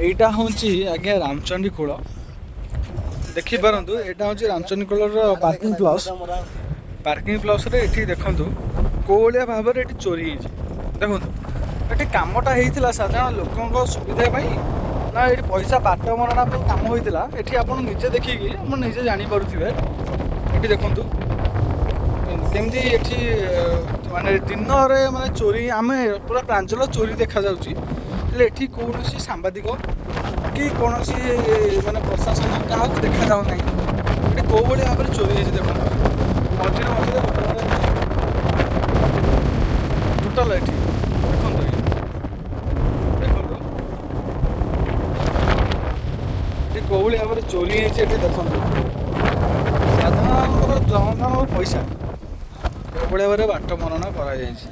ଏଇଟା ହେଉଛି ଆଜ୍ଞା ରାମଚଣ୍ଡୀ ଖୋଳ। ଦେଖିପାରନ୍ତୁ, ଏଇଟା ହେଉଛି ରାମଚଣ୍ଡୀ ଖୋଳର ପାର୍କିଂ ପ୍ଲସ୍। ପାର୍କିଂ ପ୍ଲସ୍ରେ ଏଠି ଦେଖନ୍ତୁ, କେଉଁ ଭଳିଆ ଭାବରେ ଏଠି ଚୋରି ହେଇଛି। ଦେଖନ୍ତୁ, ଏଠି କାମଟା ହେଇଥିଲା ସାଧାରଣ ଲୋକଙ୍କ ସୁବିଧା ପାଇଁ ନା ଏଠି ପଇସା ବାଟ ମରଣା ପାଇଁ କାମ ହୋଇଥିଲା? ଏଠି ଆପଣ ନିଜେ ଦେଖିକି ଆପଣ ନିଜେ ଜାଣିପାରୁଥିବେ। ଏଠି ଦେଖନ୍ତୁ କେମିତି ଏଠି ମାନେ ଦିନରେ ମାନେ ଚୋରି, ଆମେ ପୁରା ପ୍ରାଞ୍ଜଳ ଚୋରି ଦେଖାଯାଉଛି। ହେଲେ ଏଠି କୌଣସି ସାମ୍ବାଦିକ କି କୌଣସି ମାନେ ପ୍ରଶାସନ କାହାକୁ ଦେଖାଯାଉ ନାହିଁ। ଏଠି କେଉଁ ଭଳି ଭାବରେ ଚୋରି ହେଇଛି ଦେଖନ୍ତୁ। ମଝିରେ ମଝିରେ ଟୋଟାଲ ଏଠି ଦେଖନ୍ତୁ ଆଜ୍ଞା, ଦେଖନ୍ତୁ ଏଠି କେଉଁ ଭଳି ଭାବରେ ଚୋରି ହେଇଛି। ଏଠି ଦେଖନ୍ତୁ, ସାଧାରଣଙ୍କର ଜନତାଙ୍କ ପଇସା କେଉଁ ଭଳି ଭାବରେ ବାଟ ମରଣା କରାଯାଇଛି।